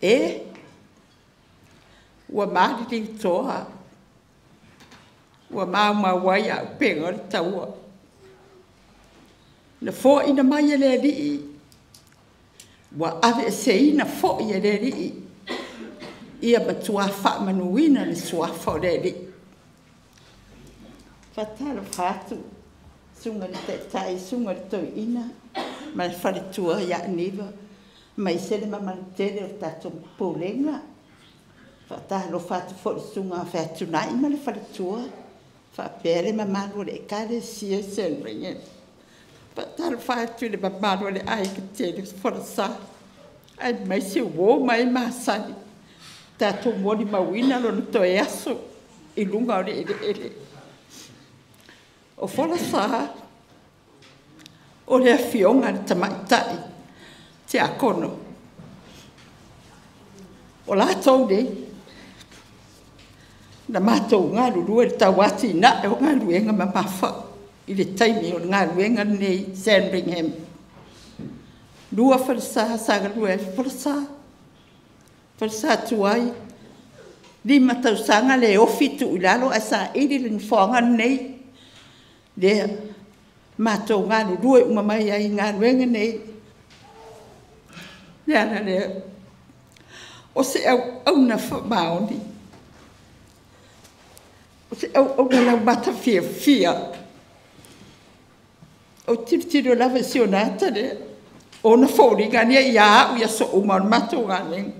E ua maliliutoa, ua maumau ai auupega o le taua. Na foaina mai e le Alii, ua aveeseina foi e le Alii, ia matua faamanuina le suafa o le Alii. Faatalofa atu, susuga i le Taitai, susuga i le Toeaina ma le faletua ia Aniva, aemaise le mamalu tele o le tatou Pulega. Faatalofa atu foi i le Susuga Featunai ma le faletua, faapea le mamalu o le Ekalesia Sandringham. Faatalofa atu i le mamalu o le aiga tele Folasa, aemaise uo ma e masani, tatou molimauina lona toe aso i luga o le eleele. O Folasa, o le afioga i le tamaitai tiakono. O latou nei, na matou galulue i le tauatiae o galuega mamafa i le taimi o le galuega lenei Sandringham. 2 falesa sa galue ai Folasa, falesa tuai, 5 tausaga le ofi tuu i lalo ae saili le nofoaga lenei. Lea matou galulue uma mai ai i galuega nei. O le ala lea o se auauna faamaoni, o se auauna laumata fiafia. Ou te tilotilo lava i si ona ata lea, o ona foliga ia ia au i aso uma o le matou galuega.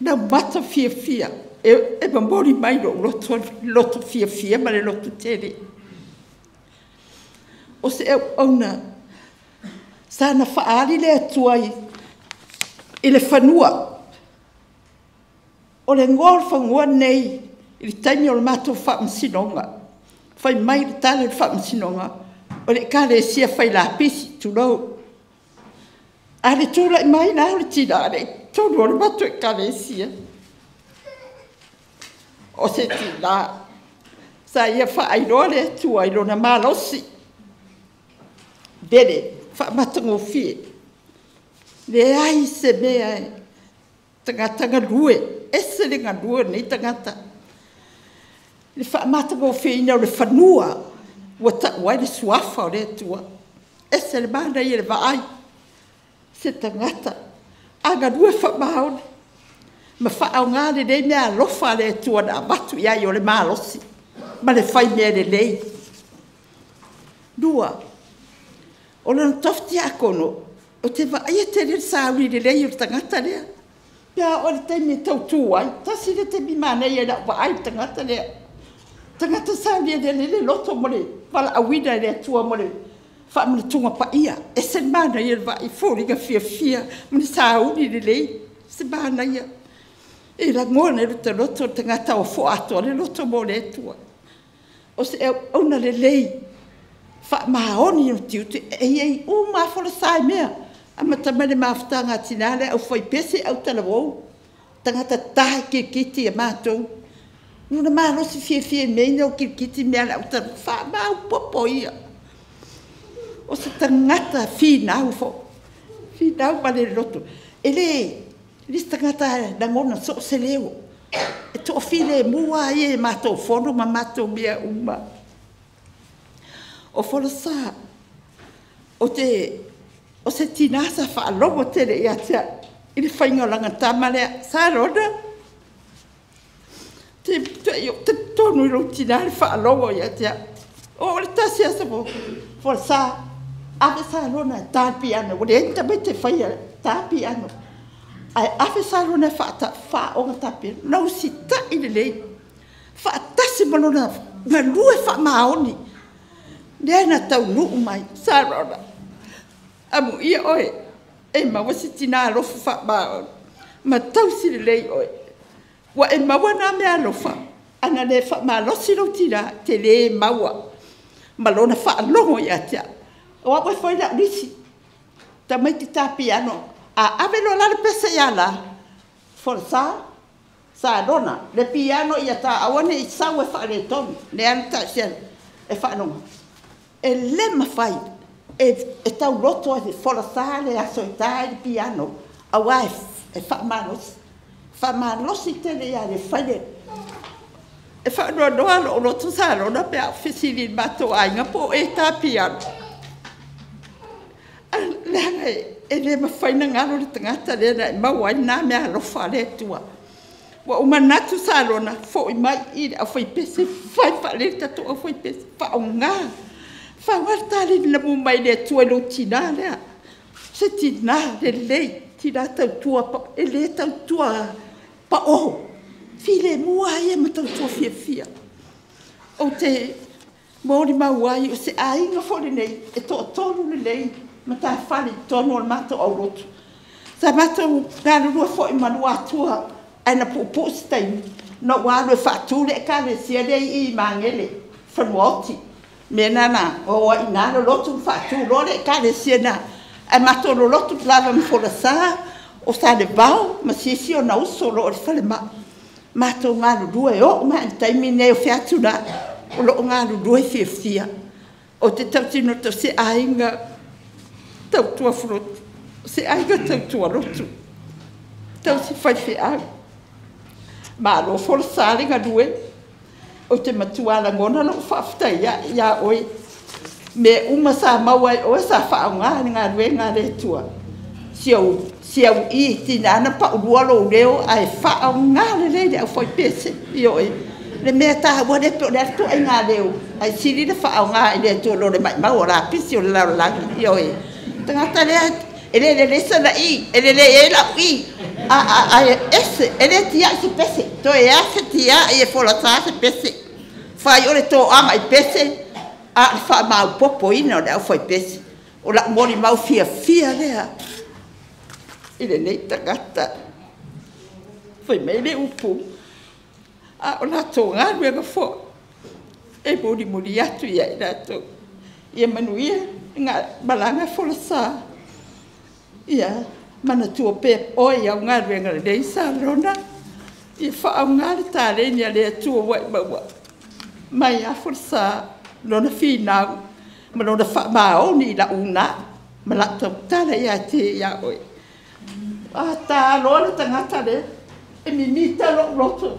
Laumata fiafia, e momoli mai lou loto, loto fiafia ma le loto tele. O se auauna sa na faaali le Atua i le fanua. O le igoa o le fanua lenei i le taimi o le matou faamasinoga, fai mai le tali o le faamasinoga, o le Ekalesia Fai Lapisi, tulou. A o le tulai mai la o le tina lea i totonu o le matou Ekalesia, o se tina sa ia faailoa le Atua i lona malosi, lele, faamatagofie. Leai se mea e tagata galue, ese le galue o lenei tagata. Le faamatagofieina o le fanua ua tau ai le suafa o le Atua. Ese le manaia i le vaai, se tagata a galue faamaoni ma faaaoga lelei meaalofa a le Atua na avatu i ai, o le malosi ma le fai mea lelei. Lua, o lona tofi tiakono, ou te vaaia tele le sauni lelei o le tagata lea. Pe a oo i le taimi e tautu ai, tasi lea taimi manaia i lau vaai i le tagata lea. Tagata sauni e lelei le loto mo le valaauina e le Atua mo le faamanatuga paia. Ese le manaia o le vaai, foliga fiafia ma le sauni lelei, se manaia. E lagona i lo loto le tagata ua fo'a atoa le loto mo le Atua. O se auauna lelei, faamaoni ona tiute, e i ai uma lava Folasa i mea. Amata mai le mafutaga a tina le aufaipese autalavou, tagata ta kirikiti a matou. Lona malosi fiafia i mea ia o kirikiti mea a le autalavou, faamaopoopo ia. O se tagata finau foi, finau ma le loto. E le se tagata e lagona soo se leo. E toafilemu lava ia i matou fono ma matou mea uma. O Folasa, o se tina sa faalogo tele ia te au i le faiga o lana tama lea. Sa lona, te talitonu i lou tina le faalogo ia te au. O le tasi aso Folasa, ave sa lona e ta le piano, ua leai ni tamaiti e faia ta piano. Ae ave sa lona e faaoga ta piano, na usitai lelei, faatasi ma lona galue faamaoni. Lea na taunuu mai, sa lona, amuia oe, e maua se tina alofa faamaoni, ma tausi lelei oe. Ua e maua nā mea alofa, ana le faamalosi lou tina, te le maua ma lona faalogo ia te au. O au e fai lau lisi, tamaiti ta piano, a ave loa la le pese ia la, Folasa, sa lona, le piano ia ta aua ne i sau e faaletonu, lea na tausia e faalogo. E le mafai e tauloto ai Folasa le aso e ta ai le piano, Auā e faamalosi, faamalosi tele ia le fai le. E faanoanoa lou loto Salona pe a ou fesili i le matou aiga po o e ta piano. Leaga e le mafai ona galo le tagata lea na e maua ai lena meaalofa a le Atua. Ua ou manatu Salona, foi mai i le aufaipese, fai faalelei le tatou aufaipese, faaaoga, faaaoga le taleni na maua mai le Atua i lou tina lea. O se tina lelei, tina tautua, e le tautua paoho, filemu lava ia ma tautua fiafia. Ou te molimau ai, o se aiga foi lenei e toatolu lelei matafale i totonu o le matou aulotu. Sa matou galulue foi ma Luatua ae na puupuu se taimi na ou alu e faatu le Ekalesia lea i i Magele i Fanuaoti. O le mea lena na o ai i ina lolotu ma faatu loa le Ekalesia i ina, ae matou lolotu lava ma Folasa, o Salevao ma se isi ona uso o lo o i le falemai. Matou galulue e oo mai lava i le taimi lenei o fea atu la, o lo o galulue fiafia. Ou te tautino atu o se aiga tautua se aiga tautua lotu, tausi faifeau. Malo folasa le galue, ou te matua lagona lou faafetai ae ia oe. O mea uma sa maua e oe sa faaaoga i le galuega a le Atua. Si aualii, e tiga lava ona paulua lou leo ae faaaoga lelei e le aufaipese. Ioe. O le mea taua lea po o le a le ituaiga leo, ae sili le faaaoga i le Atua i lo le maumau o lapisi o le lalolagi. Ioe. O le tagata lea e le lelei sana i, e lelei ai lau i, ae ese, e le tiai se pese, toe afe tiai e folasa se pese. Fai o le toaga i pese, a o le faamaopoopoina o le aufaipese. O lau molimau fiafia lea i lenei tagata. Fai mai le upu, a o latou galuega foi e mulimuli atu ia i latou. Ia manuia le malaga folasa. Ia manatua pea oe i au galuega lelei Salona. Ia faaaoga le taleni a le Atua ua e maua mai ia Folasa lona finau ma lona faamaoni i lau uuna ma lau tautala ia te ia oe. A ta loa le tagata lea, e mimita lou loto.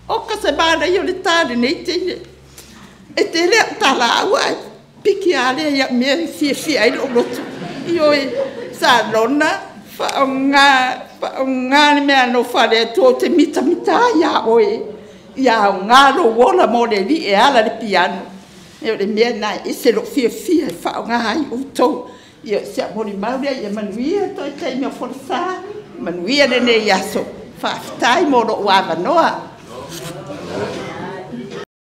Oka se manaia o le ta a lenei teine. E tele au talaaua ae piki lava lea i au mea e fiafia ai lou loto. Ioe, Salona, faaaoga, faaaoga le meaalofa a le Atua ou te mitamita ai ia oe. Ia aoga lou ola mo le Alii e ala i le piano. O le mea lena e ese lou fiafia e faaaoga ai outou. Ia, o si au molimau lea, ia manuia le toe taimi o folasa, manuia lenei aso. Faafetai mo lou avanoa.